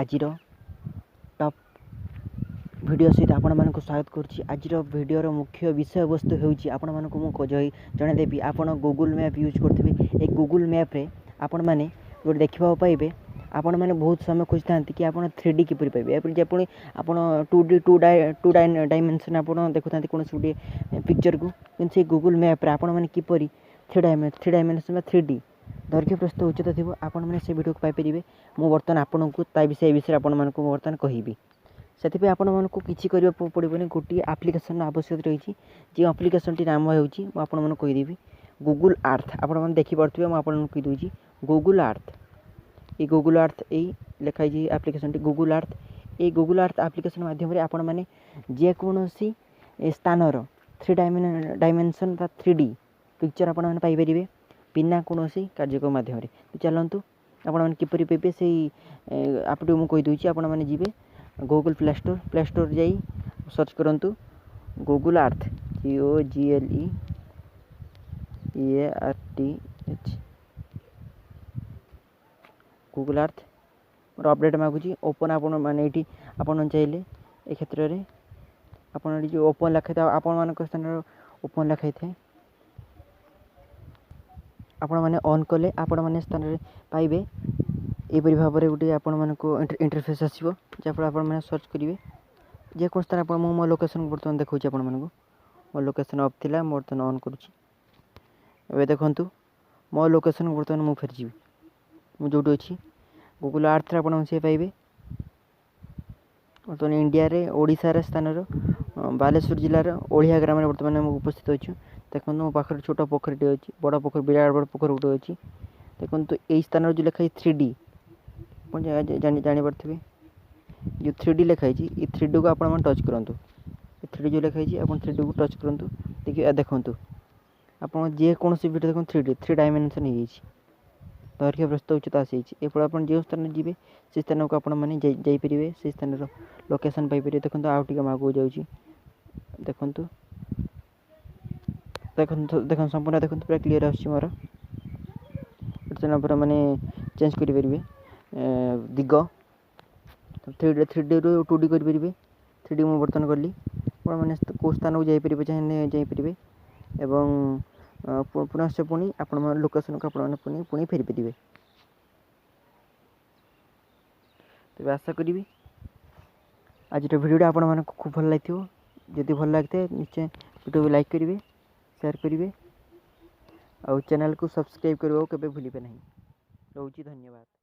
ଆଜିର top video ସହିତ ଆପଣମାନଙ୍କୁ ସ୍ୱାଗତ କରୁଛି। ଆଜିର ଭିଡ଼ିଓର ମୁଖ୍ୟ ବିଷୟବସ୍ତୁ ହେଉଛି, ଆପଣମାନଙ୍କୁ ମୁଁ ଜଣାଇଦେବି, ଆପଣ ଗୁଗୁଲ୍ ମ୍ୟାପ୍ ୟୁଜ୍ କରୁଥିବେ। ଏ ଗୁଗୁଲ୍ ମ୍ୟାପ୍ରେ ଆପଣମାନେ ଗୋଟେ ଦେଖିବାକୁ ପାଇବେ, ଆପଣମାନେ ବହୁତ ସମୟ ଖୋଜିଥାନ୍ତି କି ଆପଣ 3D କିପରି ପାଇବେ। ଏପରି ଯେପରି ଆପଣ 2D, two dimension ଆପଣ ଦେଖୁଥାନ୍ତି କୌଣସି ଗୋଟିଏ ପିକ୍ଚର୍କୁ, କିନ୍ତୁ ସେଇ ଗୁଗୁଲ୍ ମ୍ୟାପ୍ରେ ଆପଣମାନେ କିପରି ଥ୍ରୀ ଡାଇମେନସନ୍ ବା 3D ଦୈର୍ଘ୍ୟ, ପ୍ରସ୍ଥ, ଉଚ୍ଚତା ଥିବ, ଆପଣମାନେ ସେ ଭିଡ଼ିଓକୁ ପାଇପାରିବେ। ମୁଁ ବର୍ତ୍ତମାନ ଆପଣଙ୍କୁ ତା ବିଷୟ ବିଷୟରେ ଆପଣମାନଙ୍କୁ ମୁଁ ବର୍ତ୍ତମାନ କହିବି। ସେଥିପାଇଁ ଆପଣମାନଙ୍କୁ କିଛି କରିବାକୁ ପଡ଼ିବନି, ଗୋଟିଏ ଆପ୍ଲିକେସନ୍ର ଆବଶ୍ୟକତା ରହିଛି। ଯେଉଁ ଆପ୍ଲିକେସନ୍ଟି ନାମ ହେଉଛି, ମୁଁ ଆପଣମାନଙ୍କୁ କହିଦେବି, ଗୁଗୁଲ୍ ଆର୍ଥ। ଆପଣମାନେ ଦେଖିପାରୁଥିବେ, ମୁଁ ଆପଣମାନଙ୍କୁ କହିଦେଉଛି ଗୁଗୁଲ୍ ଆର୍ଥ। ଏଇ ଗୁଗୁଲ୍ ଆର୍ଥ, ଏଇ ଲେଖା ହେଇଛି ଆପ୍ଲିକେସନ୍ଟି ଗୁଗୁଲ୍ ଆର୍ଥ। ଏଇ ଗୁଗୁଲ୍ ଆର୍ଥ ଆପ୍ଲିକେସନ୍ ମାଧ୍ୟମରେ ଆପଣମାନେ ଯେକୌଣସି ସ୍ଥାନର ଥ୍ରୀ ଡାଇମେନସନ୍ ବା 3D picture ଆପଣମାନେ ପାଇପାରିବେ ବିନା କୌଣସି କାର୍ଯ୍ୟକ୍ରମ ମାଧ୍ୟମରେ। ତ ଚାଲନ୍ତୁ, ଆପଣମାନେ କିପରି ପାଇବେ ସେଇ ଆପ୍ଟିକୁ ମୁଁ କହିଦେଉଛି। ଆପଣମାନେ ଯିବେ Google play store, play store ଯାଇ ସର୍ଚ୍ଚ କରନ୍ତୁ Google Earth, G O G L E E A R T H, Google Earth. ମୋର ଅପଡ଼େଟ୍ ମାଗୁଛି, ଓପନ୍। ଆପଣ ମାନେ ଏଇଠି ଆପଣ ଚାହିଁଲେ ଏ କ୍ଷେତ୍ରରେ ଆପଣ ଏଠି ଯେଉଁ ଓପନ୍ ଲେଖାଇଥାଏ, ଆପଣମାନଙ୍କ ସ୍ଥାନରେ ଓପନ୍ ଲେଖାଇଥାଏ, ଆପଣମାନେ ଅନ୍ କଲେ ଆପଣମାନେ ସ୍ଥାନରେ ପାଇବେ। ଏହିପରି ଭାବରେ ଗୋଟିଏ ଆପଣମାନଙ୍କୁ ଇଣ୍ଟରଫେସ୍ ଆସିବ, ଯାହାଫଳରେ ଆପଣମାନେ ସର୍ଚ୍ଚ କରିବେ ଯେକୌଣସି ସ୍ଥାନ ଆପଣ। ମୁଁ ମୋ ଲୋକେସନ୍ ବର୍ତ୍ତମାନ ଦେଖାଉଛି ଆପଣମାନଙ୍କୁ। ମୋ ଲୋକେସନ୍ ଅଫ୍ ଥିଲା, ମୁଁ ବର୍ତ୍ତମାନ ଅନ୍ କରୁଛି। ଏବେ ଦେଖନ୍ତୁ, ମୋ ଲୋକେସନ୍ ବର୍ତ୍ତମାନ ମୁଁ ଫେରିଯିବି, ମୁଁ ଯେଉଁଠି ଅଛି ଗୁଗୁଲ୍ ଆର୍ଥରେ ଆପଣ ସେ ପାଇବେ। ବର୍ତ୍ତମାନ ଇଣ୍ଡିଆରେ ଓଡ଼ିଶାର ସ୍ଥାନର ବାଲେଶ୍ୱର ଜିଲ୍ଲାର ଓଳିଆ ଗ୍ରାମରେ ବର୍ତ୍ତମାନ ଆମେ ଉପସ୍ଥିତ ଅଛୁ। ଦେଖନ୍ତୁ, ମୋ ପାଖରେ ଛୋଟ ପୋଖରୀଟେ ଅଛି, ବଡ଼ ପୋଖରୀ, ବିରାଟ ବଡ଼ ପୋଖରୀ ଗୋଟେ ଅଛି। ଦେଖନ୍ତୁ, ଏଇ ସ୍ଥାନରେ ଯେଉଁ ଲେଖା ହେଇଛି 3D, ଆପଣ ଜାଣିପାରୁଥିବେ, ଯେଉଁ 3D ଲେଖା ହେଇଛି, ଏ 3Dକୁ ଆପଣମାନେ ଟଚ୍ କରନ୍ତୁ। ଏ 3D ଯେଉଁ ଲେଖା ହେଇଛି, ଆପଣ 3Dକୁ ଟଚ୍ କରନ୍ତୁ। ଦେଖିବେ, ଦେଖନ୍ତୁ, ଆପଣ ଯେକୌଣସି ଭିଡ଼ିଓ ଦେଖନ୍ତୁ, 3D, three dimension ହେଇଯାଇଛି, ଦୈର୍ଘ୍ୟ, ପ୍ରସ୍ଥ, ଉଚ୍ଚତା ଆସିଯାଇଛି। ଏପଟେ ଆପଣ ଯେଉଁ ସ୍ଥାନରେ ଯିବେ, ସେ ସ୍ଥାନକୁ ଆପଣମାନେ ଯାଇପାରିବେ, ସେ ସ୍ଥାନର ଲୋକେସନ୍ ପାଇପାରିବେ। ଦେଖନ୍ତୁ, ଆଉ ଟିକେ ଆଗକୁ ଯାଉଛି। ଦେଖନ୍ତୁ, ଦେଖନ୍ତୁ, ଦେଖନ୍ତୁ, ସମ୍ପୂର୍ଣ୍ଣ ଦେଖନ୍ତୁ, ପୁରା କ୍ଲିୟର୍ ଆସୁଛି ମୋର। ବର୍ତ୍ତମାନ ମାନେ ଚେଞ୍ଜ କରିପାରିବେ ଦିଗ, 3Dରୁ 2D କରିପାରିବେ। 3D ମୁଁ ବର୍ତ୍ତମାନ କଲି। ଆପଣମାନେ କେଉଁ ସ୍ଥାନକୁ ଯାଇପାରିବେ, ଚାହିଁଲେ ଯାଇପାରିବେ ଏବଂ ପୁନଶ୍ଚ ପୁଣି ଆପଣ ଲୋକେସନ୍କୁ ଆପଣମାନେ ପୁଣି ପୁଣି ଫେରିପାରିବେ। ତେବେ ଆଶା କରିବି ଆଜିର ଭିଡ଼ିଓଟା ଆପଣମାନଙ୍କୁ ଖୁବ୍ ଭଲ ଲାଗିଥିବ। ଯଦି ଭଲ ଲାଗିଥାଏ, ନିଶ୍ଚୟ ଭିଡ଼ିଓକୁ ଲାଇକ୍ କରିବେ, ସେୟାର କରିବେ ଆଉ ଚ୍ୟାନେଲକୁ ସବସ୍କ୍ରାଇବ୍ କରିବାକୁ କେବେ ଭୁଲିବେ ନାହିଁ। ରହୁଛି, ଧନ୍ୟବାଦ।